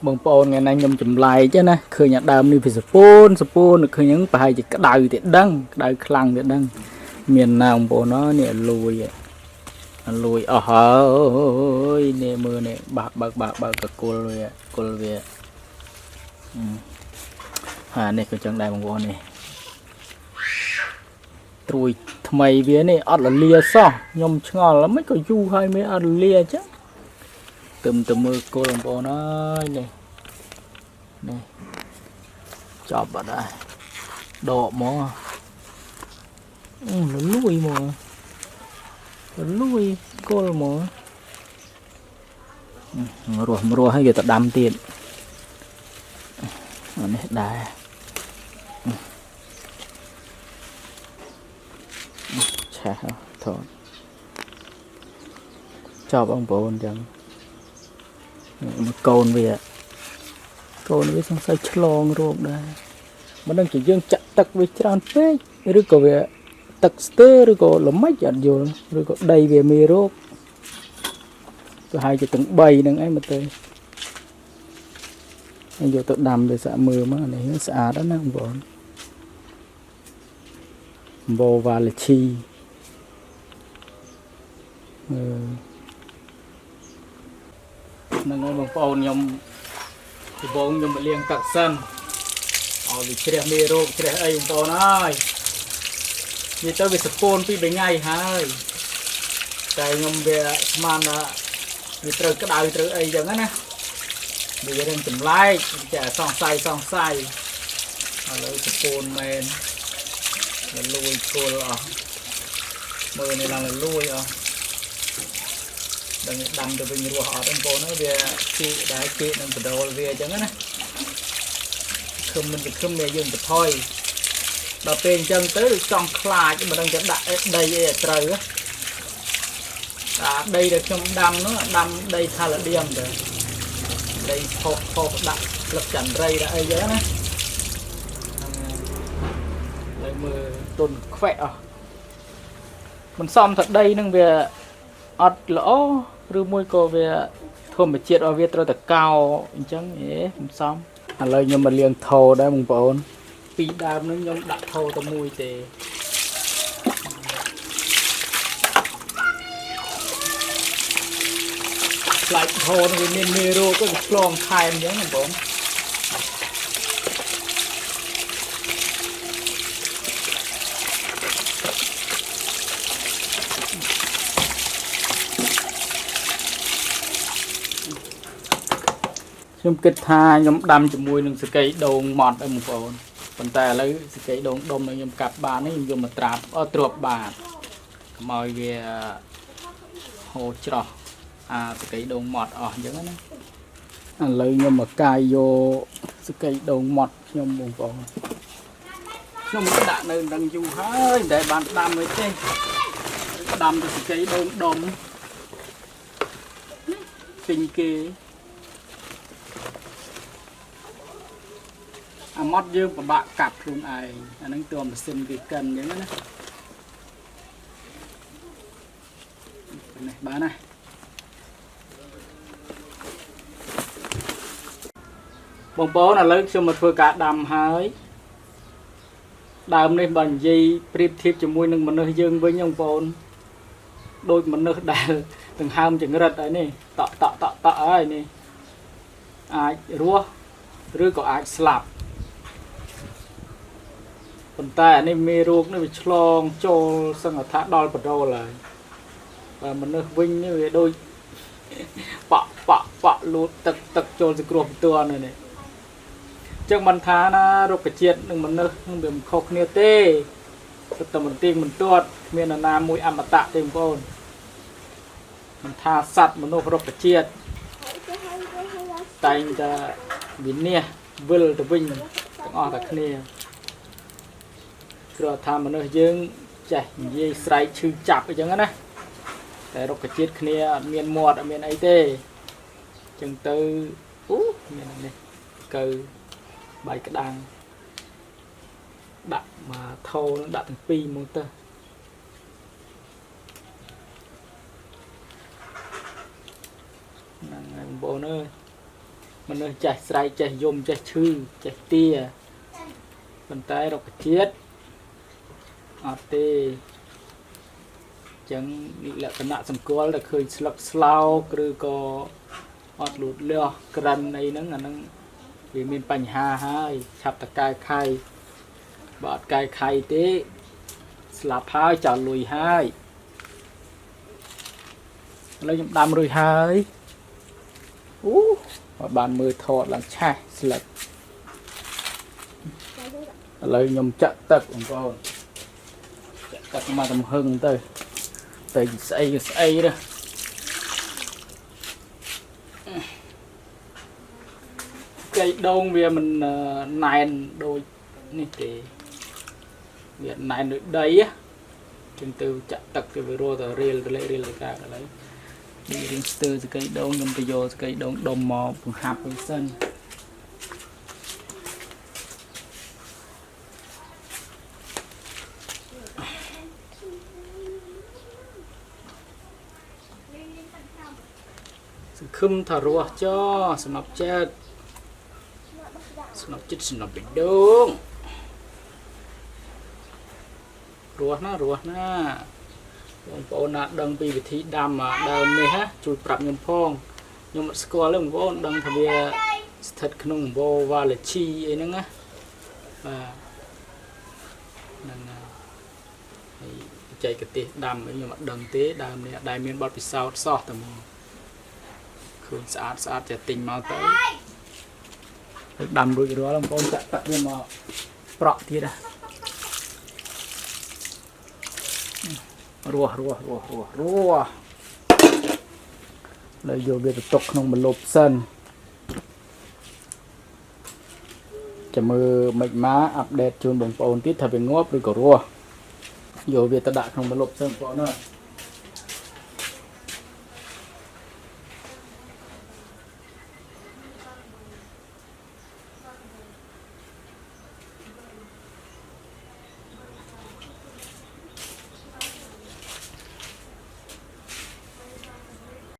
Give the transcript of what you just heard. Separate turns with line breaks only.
បងប្អូនថ្ងៃនេះខ្ញុំចម្លែកណាឃើញអាដើមនេះវាសពូនសពូនឃើញហ្នឹងប្រហែលជាក្តៅទៀតដឹងក្តៅខ្លាំងទៀតដឹងមានណាបងប្អូនអើយនេះលួយលួយអស់ហើយនេះមើលនេះបាក់បើកបាក់បើកកគុលវាគុលវាហានេះក៏ចឹងដែរបងប្អូននេះត្រួយថ្មីវានេះអត់លលាសោះខ្ញុំឆ្ងល់មិនក៏យូរហើយមានអត់លលាអញ្ចឹងទឹមទៅមើលគុលបងប្អូនអើយនេះនេះចប់បាត់ហើយដកមកអូលលួយមកលលួយគុលមករស់មរស់ហើយគេទៅដាំទៀតអានេះដែរឆេះថតចប់បងប្អូនអញ្ចឹងមកកូនវាកូនវាសង្ស័យឆ្លងរោគដែរមិនដឹងជាយើងចាក់ទឹកវាច្រើនពេកឬក៏វាទឹកស្ទើរឬក៏ល្មិចអត់យល់ឬក៏ដីវាមានរោគប្រហែលជាទាំង3ហ្នឹងឯងមើលទៅហើយយកទៅដាំវាសាក់មើលមកនេះស្អាតណាស់បងប្អូនបូវ៉ាលឈីអឺហ្នឹងហើយបងប្អូនខ្ញុំដំបងខ្ញុំមកលាងទឹកសិនឲ្យវាជ្រះមេរោគជ្រះអីបងប្អូនអើយនិយាយទៅវាសពូនពី3ថ្ងៃហើយតែខ្ញុំវាស្មានថាវាត្រូវក្តៅត្រូវអីចឹងណាវារឿងចម្លែកចេះសង្ស័យសង្ស័យឥឡូវសពូនមែនលលួយគល់អស់មើលនេះឡើងលលួយអស់ដឹងដាំទៅវិញរស់អត់បងប្អូនវាគីដែរគីនឹងបដូលវាអញ្ចឹងណាខឹមមិនទៅខឹមវាយើងបន្ថយដល់ពេលអញ្ចឹងទៅចង់ខ្លាចមិនដឹងจะដាក់ដីអីឲ្យត្រូវអាដីដែលខ្ញុំដាំនោះដាំដីខាឡាឌៀមទៅដីផុសផុសដាក់ស្លឹកចន្ទរីដាក់អីចឹងណាហើយមើលទុនខ្វែកអស់មិនសមថាដីនឹងវាអត់ល្អឬមួយក៏វាធម្មជាតិឲ្យវាត្រូវតែកោអញ្ចឹងអេមិនសមឥឡូវខ្ញុំមកលាងថោដែរបងប្អូនពីរដើមនឹងខ្ញុំដាក់ថោតែមួយទេផ្លែថោនឹងវាមានមេរោគក៏ឆ្លងថែមអញ្ចឹងបងប្អូនខ្ញុំគិតថាខ្ញុំដាំជាមួយនឹងសកីដូងម៉ត់បងប្អូនប៉ុន្តែឥឡូវសកីដូងដុំនឹងខ្ញុំកាប់បាននេះខ្ញុំយកមកត្រាប់អត់ទ្រាប់បាតកុំឲ្យវាហូរច្រោះអាសកីដូងម៉ត់អស់អញ្ចឹងណាឥឡូវខ្ញុំមកកាយយកសកីដូងម៉ត់ខ្ញុំបងប្អូនខ្ញុំដាក់នៅនឹងយូរហើយមិនដែលបានដាំអីទេដាំតែសកីដូងដុំទិញគេអាម៉ត់យើងពិបាកកាប់ខ្លួនឯងអាហ្នឹងទើបម៉ាស៊ីនគេកិនអញ្ចឹងណានេះបានណាបងប្អូនឥឡូវខ្ញុំមកធ្វើការដាំហើយដើមនេះបើនិយាយប្រៀបធៀបជាមួយនឹងមនុស្សយើងវិញបងប្អូនដូចមនុស្សដែលដង្ហើមចង្រិតហើយនេះតក់តក់តក់តក់ហើយនេះអាចរស់ឬក៏អាចស្លាប់ប៉ុន្តែអានេះមេរោគនេះវាឆ្លងចូលសឹងថាដល់បដូលហើយបើមនុស្សវិញនេះវាដូចប៉ក់ប៉ក់ប៉ក់លូតទឹកទឹកចូលសង្គ្រោះបន្ទាន់នេះអញ្ចឹងមិនថាណារុក្ខជាតិនិងមនុស្សនឹងវាមិនខុសគ្នាទេសុទ្ធតែមិនទៀងមិនទាត់គ្មាននរណាមួយអមតៈទេបងប្អូនមិនថាសត្វមនុស្សរុក្ខជាតិតែងតែវិនាសវិលទៅវិញទាំងអស់តែគ្នាព្រោះថាមនុស្សយើងចេះនិយាយស្រែកឈឺចាប់អញ្ចឹងណាតែរុក្ខជាតិគ្នាអត់មានមាត់អត់មានអីទេអញ្ចឹងទៅអូមាននេះកៅបាយក្តាំងដាក់មកថោនឹងដាក់ទាំងពីរមកទៅហ្នឹងហើយបងប្អូនអើយ មនុស្សចេះស្រែកចេះយំចេះឈឺចេះទាប៉ុន្តែរុក្ខជាតិអត់ទេអញ្ចឹងនេះលក្ខណៈសម្គាល់តែឃើញស្លឹកស្លោកឬក៏អត់លូតលាស់ក្រិនអីហ្នឹងអាហ្នឹងវាមានបញ្ហាហើយឆាប់តកែខៃបើអត់កែខៃទេស្លាប់ហើយចោលលុយហើយឥឡូវខ្ញុំដាំរួចហើយអូអត់បានមើលថតឡើងឆេះស្លឹកឥឡូវខ្ញុំចាក់ទឹកបងប្អូនចាក់ទឹកមកទំហឹងទៅទៅស្អីក៏ស្អីទៅកៃដូងវាមិនណែនដូចនេះទេវាណែនដូចដីណាចឹងទៅចាក់ទឹកទៅវារត់ទៅរៀលទៅលេរៀលទៅកើតឥឡូវនេះរៀងស្ទើរសកៃដូងខ្ញុំទៅយកសកៃដូងដុំមកបង្ហាប់វិញសិន សង្ឃឹមថារស់ចសំណប់ចិត្តសំណប់ចិត្តសំណប់បេះដូងរស់ណារស់ណាបងប្អូនណាដឹងពីវិធីដាំអាដើមនេះណាជួយប្រាប់ខ្ញុំផងខ្ញុំអត់ស្គាល់ទេបងប្អូនដឹងថាវាស្ថិតក្នុងវ៉ាឡាឈីអីហ្នឹងណាបាទហ្នឹងហើយបច្ចេកទេសដាំអីខ្ញុំអត់ដឹងទេដើមនេះអត់ដែលមានបទពិសោធន៍សោះតែមក ឃើញស្អាតស្អាតចេះទិញមកទៅទៅដាំរួចរាល់បងប្អូនចាក់ទឹកវាមកប្រក់ទៀតណារស់រស់រស់រស់រស់លើយកវាទៅទុកក្នុងម្លប់សិនចាំមើលមិនមក update ជូនបងប្អូនទៀតថាវាងាប់ឬក៏រស់យកវាទៅដាក់ក្នុងម្លប់សិនបងប្អូនអើយ។